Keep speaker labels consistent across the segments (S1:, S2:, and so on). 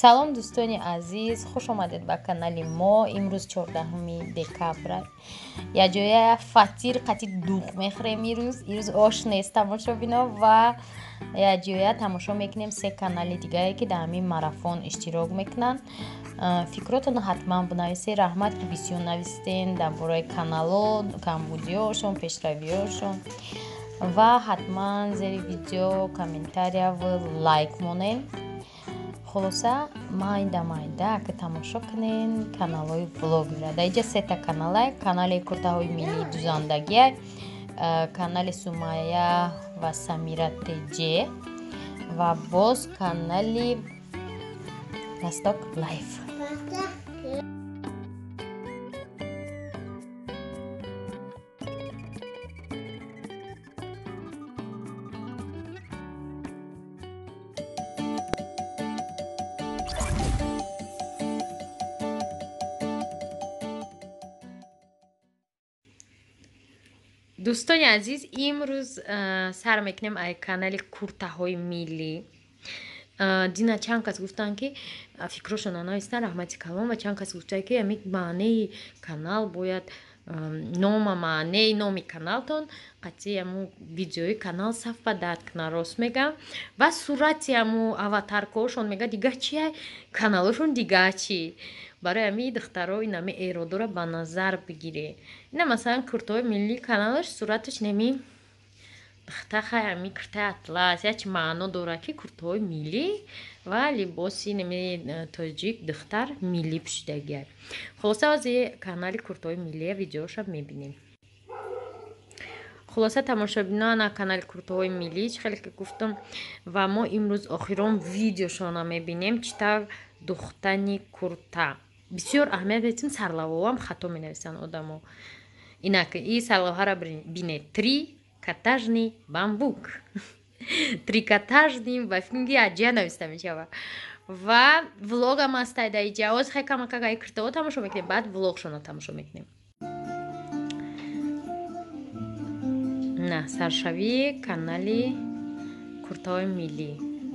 S1: Салом, дӯстони азиз, хуш омадед ба канали мо. Имрӯз 14 декабр. Якҷоя фатир қати дуғ мехӯрем ирӯз. Ирӯз ош нест, тамошобино, ва якҷоя тамошо мекунем се канали дигае, ки дар ҳамин марафон иштирок мекунанд. Фикротонро ҳатман бинависед. Раҳмат, ки бисёр нависитен дар бораи канало, камбудиҳошон, пешравиҳошон, ва ҳатман зери видео комментария ва лайк монед. Хулоса, майда майда ака тамошо кунен каналҳои блогера. Дар инҷа сета каналай: канали куртаҳои миллии дузандагиай, канали Сумая ва Самира ТЖ ва боз канали Росток Лайф. Дӯстони азиз, имрӯз сар мекунем ай канали куртаҳои миллӣ. Дина чанд кас гуфтанд, ки фикрошонро навистанд, раҳмати калон, ва чанд кас гуфтанд, ки ами маънеи канал бояд нома, маънеи номи каналтон қатъи аму видеои канал совпадать кунад. Рост мегам. Ва сурати аму аватаркаошон мега дига чия, каналошон дига чӣ. Барои ами духтаро инами эродора ба назар бигиред. Ина, масалан, куртаҳои миллӣ каналаш сураташ неми духта, хай, ами куртаи атлас яч маъно дорад, ки куртаҳои миллӣ ва либоси неми тоҷик духтар миллӣ пӯшидагиа. Хулоса, ози канали куртаҳои миллия видеоша мебинем. Хулоса, тамошобино, ана канали куртаҳои миллӣ, чӣ хеле ки гуфтам, ва мо имрӯз охирон видеошона мебинем, чӣ тавр духтани курта. Бисёр аҳамият медиҳем, сарлавҳоам хато менависанд одамо. Инак, и сарлавҳаро бинед: трикотажный бамбук. Трикотажный ба фикр аҷия нависта мешава. Ва влогам ҳастай дар иҷа. Оз хай камакак ай куртаҳо тамошо мекунем, баъд влогшонро тамошо мекунем. На саршавии канали куртаҳои миллӣ.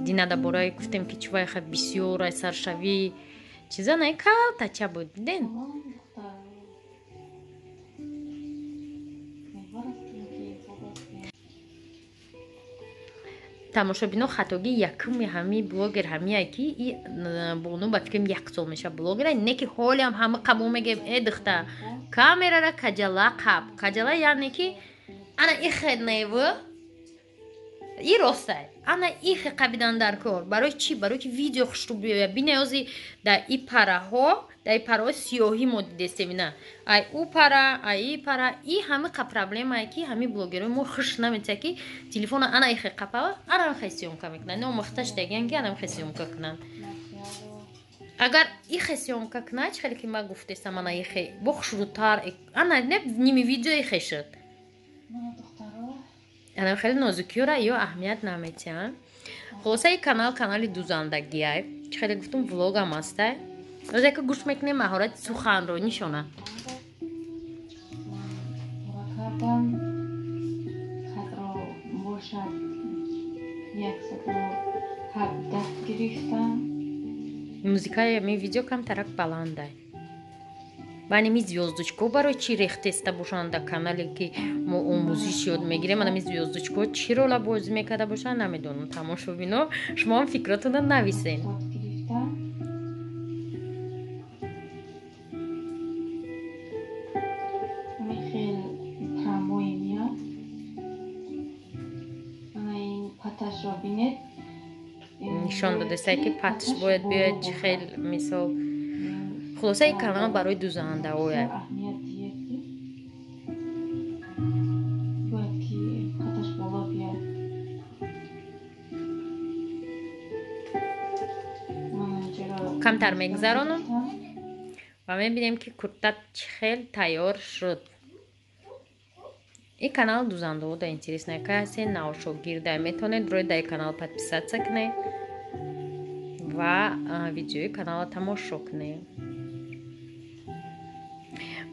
S1: Дина дар бораи гуфтем, ки чувай ха бисёр ай саршавии чиза най калтача буд, диден. Тамошобино, хатогии якуми ҳами блогер ҳамие, ки и бону ба фикрам як сол меша блогера, не ки ҳолиам ҳама қабул мегем: э, духта, камерара каҷала қаб каҷала, яъне ки ана ихе неву и ростай, ана ихе қабидан дар кор. Барои чӣ? Барои ки видео хушрӯ биёяд. Бине, ози дар и параҳо, дар и параҳо сиёҳӣ мо дидестем. Ина ай ӯ пара, ай и пара, и ҳами қа проблемае, ки ҳами блогерои мо хуш наметия, ки телефона ана ихе қапава, ана ихе съёмка мекунанд. Не омӯхта шудагиян, ки ана ихе съёмка кунанд. Агар ихе съёмка кунад, чӣ хеле ки ман гуфтестам, ана ихе бо хушрӯтар, ана не ними видео ихе шуд. Ана хеле нозукиёра ё аҳамият наметиҳанд. Хулоса, и канал канали дузандагиай. Чӣ хеле гуфтум, влогам ҳастай. Оз яка гӯш мекунем маҳорати суханро нишона.
S2: Кардам хатро бошад 117 гирифтам.
S1: Музикаи ами видео камтарак баландай. Баъни ми звёздочко барои чӣ рехтеста бошанд дар канале, ки мо омӯзиш ёд мегирем? Ана ми звёздочко чӣ рола бозӣ мекарда бошанд, намедонам. Тамошобино, шумоам фикротонро нависен.
S2: Гирифтам. Хел прамои меяд. Ана ин паташро бинед.
S1: Нишон додестай, ки патш бояд биёяд чӣ хел, мисол. Хулоса, ин канал барои дузандаҳоя.
S2: Аҳамият диҳед, ки бояд ки хаташ боло биёяд. Ман инҷоро
S1: Камтар мегузаронам ва мебинем, ки курта чӣ хел тайёр шуд. Ин канал дузандаҳо да интересно. Яка ҳастен навшогирда, метавонед рӯи дар канал подписаться кунед ва видеои каналро тамошо кунед.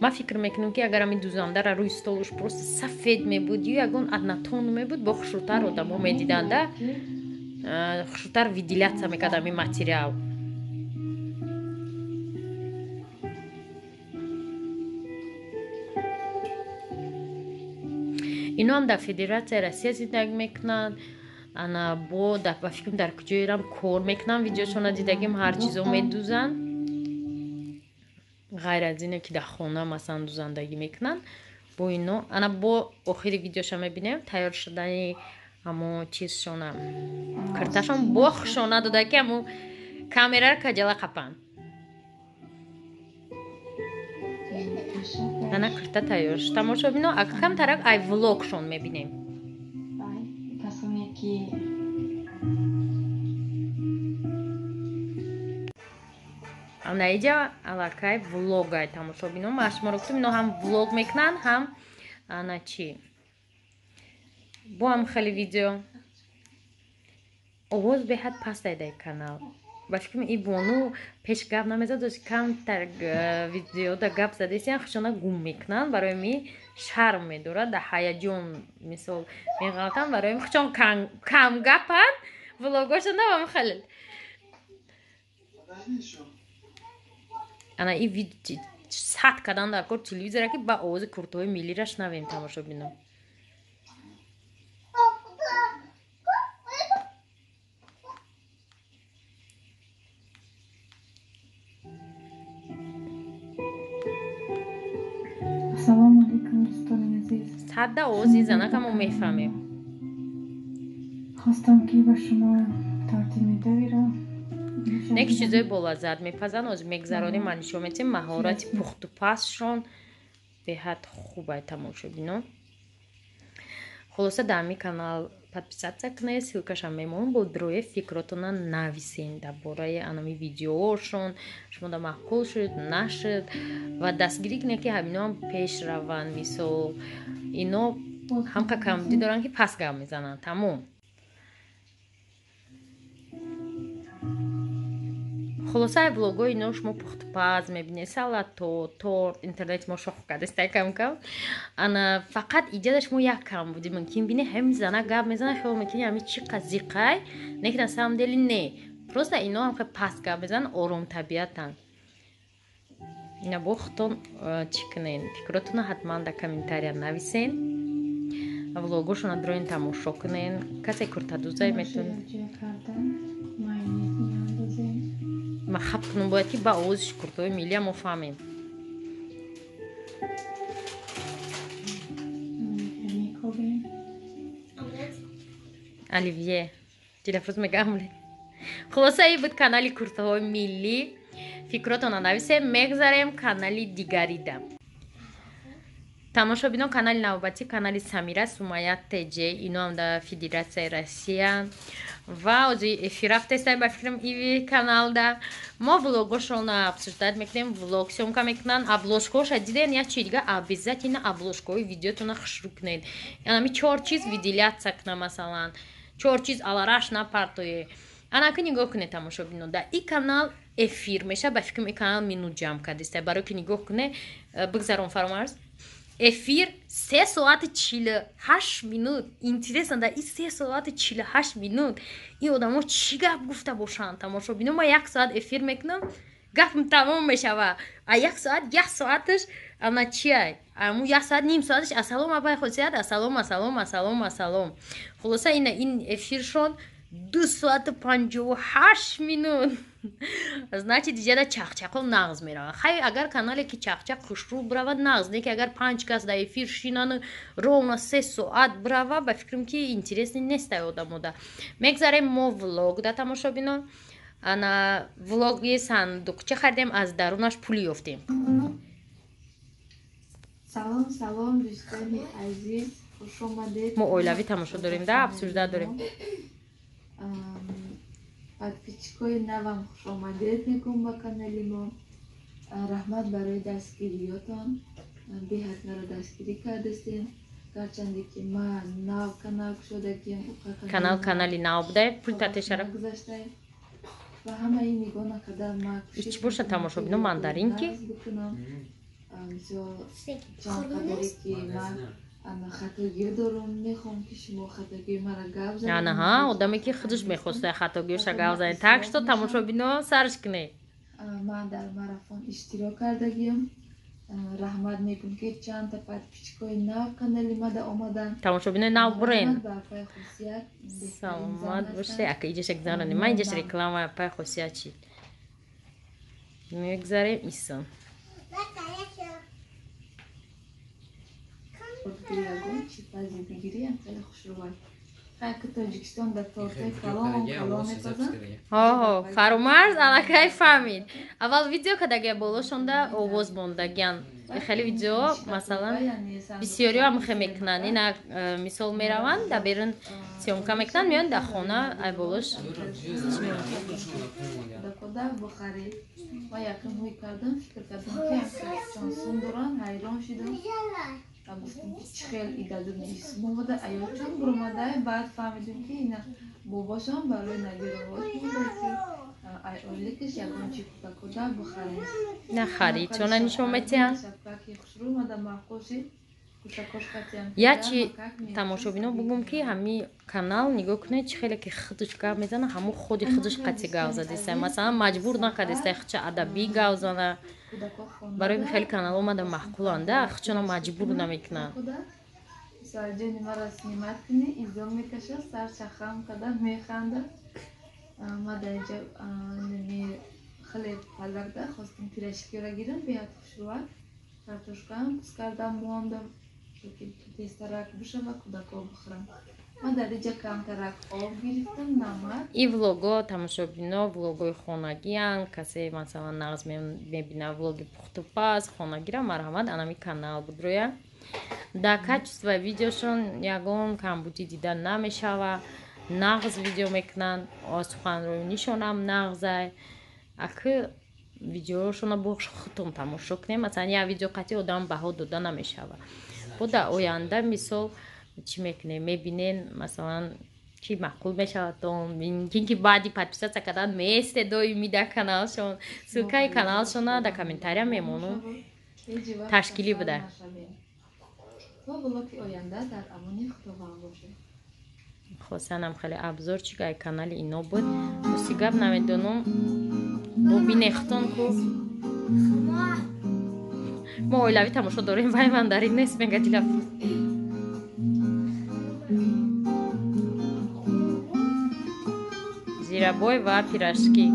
S1: Ман фикр мекунам, ки агар ҳамин дузандара рӯи столуш просто сафед мебуд ё ягон однотон мебуд, бо хушрӯтар одамо медиданда, хушрӯтар выделяться мекард ҳамин материал. Ино ҳам дар Федератсияи Россия зиндагӣ мекунанд. Ана бо ба фикрам дар куҷоерам кор мекунанд, видеошона дидагим, ҳар чизо медузанд. Ғайр аз ине ки дар хона масалан дузандагӣ мекунанд. Бо ино ана бо охири видеоша мебинем, тайёр шудани ҳамо чизшона, кирташон бо хушона дода ки ҳамо камераро каҷала қапанд. Ана кирта тайёр шуд. Тамошобино, ака камтарак ай влогшон мебинем.
S2: Касоне ки
S1: ана иҷа аллакай влогай тамошобино. Ман шуморо гуфтам, ино ҳам влог мекунанд, ҳам ана чӣ, бо ҳам хеле видео. Овоз беҳад пастай дар канал. Ба фикрам и бону пеш гап намезад, ози камтар видеода гап задесиян, хушона гум мекунанд, барои ми шарм медорад, дар ҳаяҷон мисол меғалтанд, барои ми хушон кам гапанд, влогошона вам хеле. Ана и сад кадан дар кор телевизора ки ба овози куртаҳои миллира шунавем тамошобино.
S2: Ассалому алайкум, дӯстони азиз.
S1: Садда овози занака мо мефаҳмем.
S2: Хостам ки ба шумо торти медовиро
S1: Не ки чизои болаззат мепазанд, ҳозир мегзаронем, ман нишон метиҳем маҳорати пухтупазшон беҳад хубай тамошобино. Хулоса, дар ҳамин канал подписаться кунед, ссылкашам мемонам, бо дрои фикротона нависен дар бораи анами видеоошон, шумо да маъқул шуд, нашуд, ва дастгирӣ кунед ки ҳаминоам пеш раванд. Мисол ино ҳамқа камбудӣ доранд ки пас гап мезананд, тамом. Хулосаи влогҳои ино шумо пухтупаз мебинед, салато, торт, интернети мо шох кардастай кам-кам. Ана фақат иҷада шумо як камбудӣ мумкин бинед, ҳамин зана гап мезанад, хиёл мекунед ҳамин чӣ қад зиқай, не ки на самом деле не. Просто ино ҳам хеле паст гап мезананд, оромтабиатанд. Ина бо худтон чӣ кунед, фикротонро ҳатман дар комментария нависен, влогошона дроин тамошо кунен, касе куртадузай метавонад. Ма хаб кунам бояд ки ба овози куртаҳои миллия мо фаҳмем. Оливье Дилафрӯз мега омлет. Хулоса, ин буд канали куртаҳои миллӣ. Фикротонро нависем, мегзарем канали дигарида. Тамошобино, канали навбатӣ канали Самира Сумая ТЖ, ино ҳам дар Федератсияи Россия ва ҳозир эфир рафтестай ба фикрам иви каналда. Мо влогошонро обсуждать мекунем, влог съёмка мекунанд, обложкаҳоша диден, як чи дига обязательно обложкаҳои видеотонро хушрӯ кунед. Ами чор чиз выделяться кунад, масалан чор чиз алараш напартое. Ана ки нигоҳ кунед тамошобино, дар и канал эфир мешавад, ба фикрам и канал минут ҷамъ кардистай, барое ки нигоҳ кунед, бигзарон фаромарз. Эфир 3 соати 48 минут. Интересно, дар ин 3 соати 48 минут ин одамо чӣ гап гуфта бошанд тамошобино? Ман як соат эфир мекунам, гапм тамом мешавад. А як соат, як соаташ ана чиай? Аму як соат, ним соаташ ассалом абай хосият, ассалом, ассалом, ассалом, ассалом. Хулоса, ина ин эфиршон 2 соату 58 минут. Значит, иҷада чақчақо нағз меравад. Хай, агар канале ки чақчақ хушрӯ биравад, нағз, не ки агар панҷ кас дар эфир шинану ровно 3 соат бирава, ба фикрам ки интересный нестай одамода. Мегзарем мо влог да тамошобино. Ана влоги сандуқча харидем, аз дарунаш пул ёфтем.
S3: Салом, салом, дӯстони азиз, хуш омадед.
S1: Мо оилавӣ тамошо дорем да, обсужда дорем.
S3: Подписчикои навам хуш омадед мегӯм ба канали мо. Раҳмат барои дастгириётон, беҳад маро дастгирӣ кардастем. Гарчанде ки ман нав канал кушодагиам,
S1: канал канали нав буда, пул татешара
S3: гузаштаем ва ҳамаи нигоҳ накарда ман
S1: Ичи боша тамошобино мандаринки?
S3: Мисол чанд қадаре ки ман ана хатогиё дорум, мехоҳам ки шумо хатогиёи маро гап занед.
S1: Анаҳа, одаме ки худаш мехоста хатогиёша гап занед. Так что тамошобино сарш кунед.
S3: Ман дар марафон иштирок кардагиам. Раҳмат мекунам, ки чандта подписчикои нав канали мада омаданд.
S1: Тамошобинои нав бурен.
S3: Раҳмат ба апаи Хусият.
S1: Саломат боше. Ака, иҷаш гузаронем. Ман иҷаш реклама апаи Хусият чи мегзарем исон.
S3: Ягон чи пази бигирӣ, хеле хушрӯвай. Хай, ки Тоҷикистон дар тортои калон калон мепазанд.
S1: Ҳо, Фарумарз аллакай фаҳмид. Аввал видео кардагия, болошонда овоз мондагиян. Хеле видео, масалан, бисёриҳо ҳам хе мекунанд. Ина мисол мераванд, дар берун съёмка мекунанд, меоянд дар хона, ай болош.
S3: Кӯдакода бухарӣ. Ма якум ҳуй кардам, фикр кардам, ки чон сум доранд, ҳайрон шудам ва гуфтам, ки чӣ хел идадуни исмовада аёчон буромадай. Баъд фаҳмидем, ки ина бобошон барои набиравош монда, ки ай ойликаш ягон чи кӯдакода бухарем.
S1: На, харидшона нишон метиҳанд.
S3: Шапкаки хушрӯ омада, маъқул шид. Кӯчакош қатиям.
S1: Я чи тамошобино бугум, ки ҳами канал нигоҳ кунед, чӣ хеле ки худаш гап мезана, ҳамун худи худаш қатъи гап задеста. Масалан, маҷбур накардеста худша адабӣ гап зана. Барои хеле канал омада маъқуланда, худшона маҷбур намекунанд.
S3: Сарҷони маро снимать кунӣ, изом мекашад, сар шахам када механда. Ма дар инҷа ними хеле палакда хостем пирожкиро гирам, беҳад хушрӯвак. Картошкаам пус кардам, мондам, ки тезтарак бишава, кӯдако бихӯрам. Ман дар инҷа камтарак об гирифтам, намак.
S1: И влого, тамошобино, влогои хонагиян. Касе, масалан, нағз мебина влоги пухтупаз хонагира, марҳамат, анами канал будроя. Дар качествои видеошон ягон камбудӣ дида намешава. Нағз видео мекунанд, суханронишонам нағзай. Акы видеошона бо худтон тамошо кунем. Масалан, як видео қатъи одам баҳо дода намешава. Бо дар оянда, мисол, чӣ мекунем, мебинен, масалан, чӣ маъқул мешавадтон. Мумкин ки баъди подписаться кардан месте доими дар каналшон. Ссылкаи каналшона дар комментария мемонум.
S3: Ҳеҷ вақт
S1: Ташкилӣ
S3: касал
S1: буда.
S3: нашавем. То блоки оянда дар амони Худованд бошед.
S1: Хосанам хеле обзорчик ай канали ино буд. Рости гап, намедонам, бубинехтон ку. Мо оилавӣ тамошо дорем, вай ман дар ин нест, мега Дилафрӯз. Зирабой ва пирожки.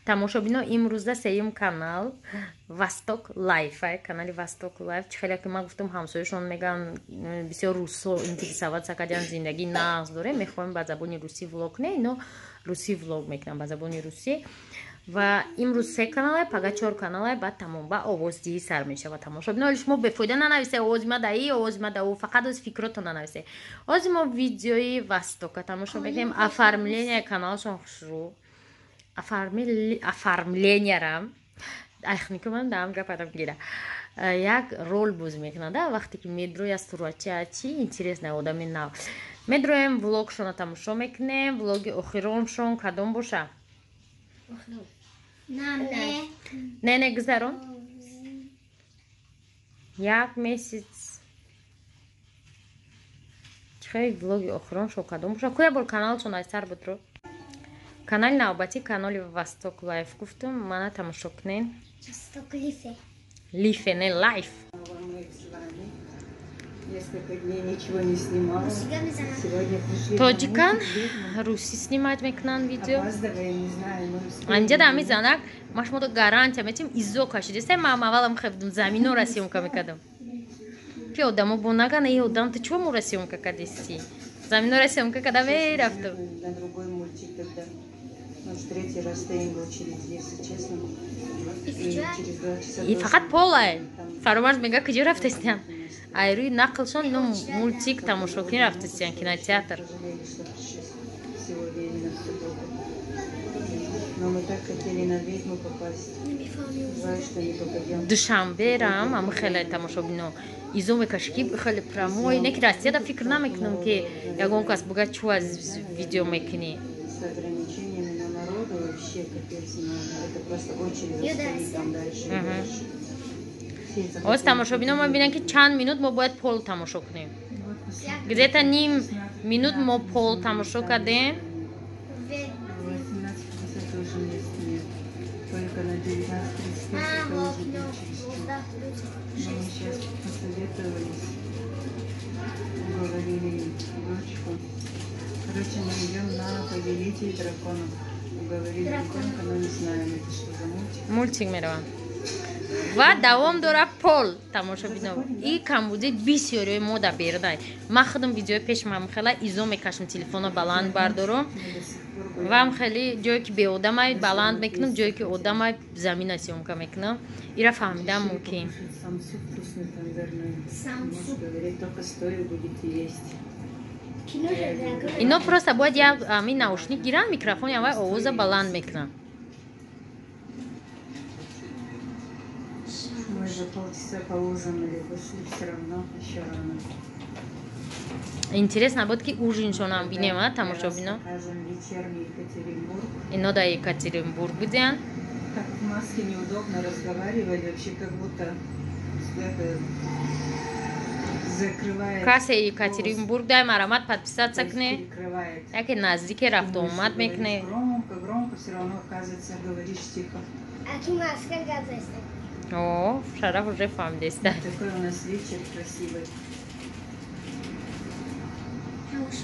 S1: Тамошобино, имрӯза сеюм канал Восток Лайф, ай канали Восток Лайф. Чӣ хеле ки ман гуфтам, ҳамсояшон меган, бисёр русо интересоваться кардиан, зиндагӣ нағз дорем, мехоҳем ба забони русӣ влог кунем. Ино русӣ влог мекунам, ба забони русӣ. Ва имрӯз се каналай, пага чор каналай, баъд тамом, ба овоздиҳӣ сар мешавад. Тамошобино, ҳоли шумо бефоида нанависе, овози ма да и, овози ма да ӯ, фақат оз фикротон нанависе. Ҳозир мо видеои Востока тамошо мекунем. Оформление каналшон хушрӯ, оформлениярам айхникуман даам гапатам гира. Як рол бозӣ мекунад вақте ки медроя суратча, чи интересно, одами нав. Медроем, влогшона тамошо мекунем. Влоги охироншон кадом боша? Не, не, гузарон. Як месяц чӣ хеле влоги охироншон кадом боша? Куя бор каналшон аз сар будро. Канали навбатӣ канали Восток Лайф гуфтум, мана тамошо кунен.
S4: Восток Лифе.
S1: Лифе, не Лайф.
S5: Мы с вами несколько дней ничего не снимала. Сегодня пришли
S1: Тоҷикан,
S5: на мультик «Ведьма».
S1: русӣ снимать мекунанд видео.
S5: Опаздываем, не знаю, мы успеем.
S1: Анҷа да ҳами занак, ма шумодо гарантия метим, изо кашидеста. Ман аввалам хебдум, заминора съёмка мекардам, ки одамо бо нагана: «Е, одам, ту чо мора съёмка кардисти?» Заминора съёмка карда мерафтум.
S5: На другой мультик тогда. Мы в третий раз стоим в очереди, если честно. И через 2 часа
S1: И
S5: должен
S1: фақат полай.
S5: там
S1: Фаромарз мега, куҷо рафтастиям? Ай рӯи нақлшон, ино мультик тамошокунӣ рафтастиян, кинотеатр.
S5: Пожалели, что пришли сегодня именно в субботу. Но мы так хотели на ведьму попасть. Жаль, что не попадем.
S1: Душанберам ама хеле, тамошобино, изо мекаши, ки хеле прямой не ки Россияда фикр намекунам, ки ягон кас буга, чӯ аз видео мекунӣ.
S5: С ограничениями на народу вообще капец много. Это просто очередь стоит там дальше и дальше. Все
S1: Оз
S5: захотели
S1: тамошобино мебинам, ки чанд минут мо бояд пол тамошо кунем.
S5: Вот посмотри,
S1: Где-то ним
S5: 16,
S1: минут мо
S5: 15,
S1: пол тамошо кардем.
S5: 18:50 тоже мест нет. Только на 19:35, это уже будет через час. Но мы сейчас посоветовались, уговорили дочку. Короче, мы идем на «Повелитель драконов». Уговорили ребенка, но не знаем, это что за мультик.
S1: Мультик меравам ва давом дора пол, тамошобино. И камбуди бисёриҳои мо да бердай. Ман худам видеои пешмам хела изо мекашам, телефоно баланд бардорам вам хеле ҷое ки беодамай баланд мекунам, ҷое ки одамай замина съёмка мекунам. Ира фаҳмидам мумкин.
S5: Самсу вкусный тандырный. Муж говорит, только стоя будете есть.
S1: Ино просто бояд як ами наушник гиранд, микрофон явай овоза баланд мекунам.
S5: Мы за полчаса поужинали, вышли, все равно еще рано.
S1: Интересно буд, ки ужин шонам бинем, а, тамошобино.
S5: Покажем вечерний Екатеринбург.
S1: Ино да Екатеринбург будем.
S5: Так в маске неудобно разговаривать, вообще как будто это закрывает.
S1: Касе Екатеринбург дай, марамат подписаться кне.
S5: Перекрывает.
S1: Яке наздике рафту омад мекне.
S5: Громко, громко, все равно оказывается, говоришь тихо.
S4: А ту маска газеста.
S1: О, Шараф уже фаҳмидеста.
S5: Такой у нас вечер красивый.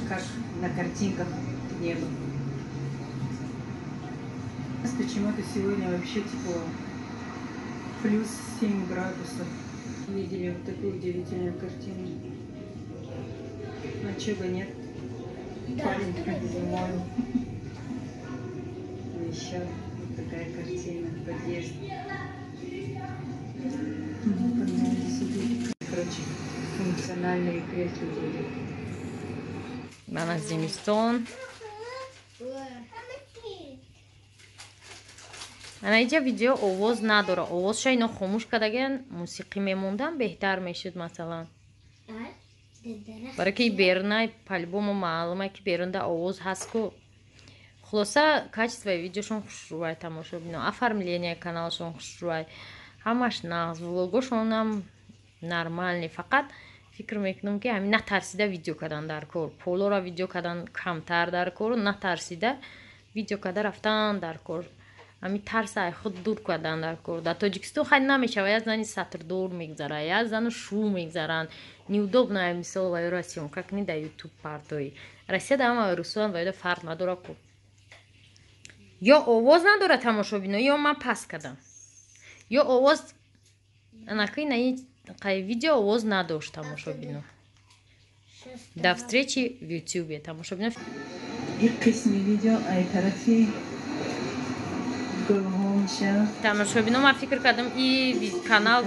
S5: Как на картинках небо. У нас почему-то сегодня вообще тепло. Плюс 7 градусов. Видели вот такую удивительную картину. А чего бы нет?
S4: Да,
S5: Парень зимой. Еще вот такая картина. Подъезд. Понравились сидели. Короче, функциональные кресла были.
S1: Ман аз зимистон. Ана иҷа видео овоз надора. Овозша ино хомӯш кардаган, мусиқӣ мемондан беҳтар мешуд, масалан. Барои ки берунай по-любому маълума, ки берунда овоз ҳаст ку. Хулоса, качествои видеошон хушрӯай, тамошобино, оформление каналшон хушрӯай, ҳамаш нағз, влогошонам нормальный. Фақат фикр мекунам, ки ҳамин натарсида видео кардан дар кор, полора видео кардан камтар дар кору натарсида видео карда рафтан дар кор, ҳамин тарса ай худ дур кардан дар кор. Дар Тоҷикистон хай намешава, як зани сатрдор мегзара, як зану шу мегзаранд, неудобно. Мисол, вайро съёмка кунӣ, дар Ютуб партоӣ. Россия да ҳама русуан, вайда фарқ надора ку. Ё овоз надора, тамошобино, ё ман пас кардам, ё овоз анаки наи қай видео овоз надошт, тамошобино. До встречи в Ютубе, тамошобино.
S5: Як қисми видео ай тарафи гулҳо меша.
S1: Тамошобино, ман фикр кардам, и канал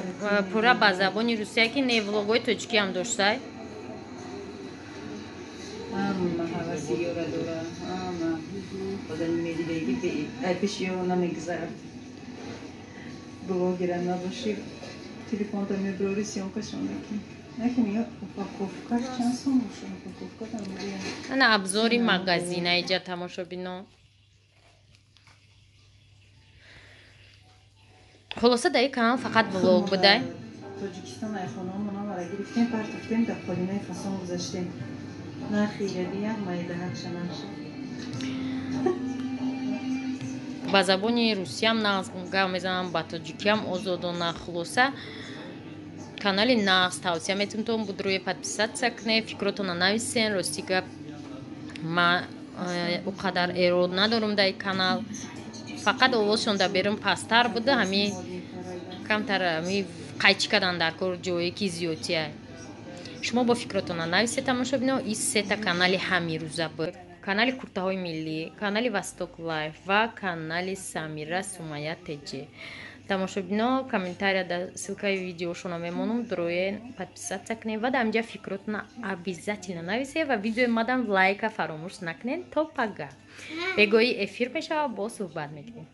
S1: пурра ба забони русия, ки не, влогои тоҷикиам доштай.
S5: Ҳама ҳаваси ёра дора, ҳама одами медидаги ай пеши ё намегузарад. Блогера набоши, телефонта меброри, съёмкашон мекунӣ. Накун ё упаковкаш чанд сом бошад, упаковка там буя.
S1: Ана обзори магазина иҷа, тамошобино. Хулоса, дар ин канал фақат влог будай.
S5: Тоҷикистон ай хонаҳомон ҳамара гирифтем, партофтем, дар қолинаи фасон гузаштем. Нархи иради як майдаҳакша нашуд.
S1: Ба забони русиям нағз гап мезанам, ба тоҷикиям озодона. Хулоса, канали нағз, тавсия метавонтон буд, рӯи подписаться кунед, фикротонро нависен. Рости гап, ма о қадар эрод надорам дар ин канал, фақат овозшон дар берун пасттар буда, ҳами камтар ҳами қайчӣ кардан дар кор, ҷое ки зиёдтия. Шумо бо фикротонро нависед, тамошобино. И сета канали ҳамирӯза буд: канали Куртаҳои миллӣ, канали Восток Лайф ва канали Самира Сумая ТЖ. Тамошобино, комментария дар ссылкаи видеошонро мемонам, дроен подписаться кунед ва дар инҷа фикротонро обязательно нависед ва видеои мадам лайка фаромӯш накунед. То пага, бегоҳӣ эфир мешавад, боз суҳбат мекунем.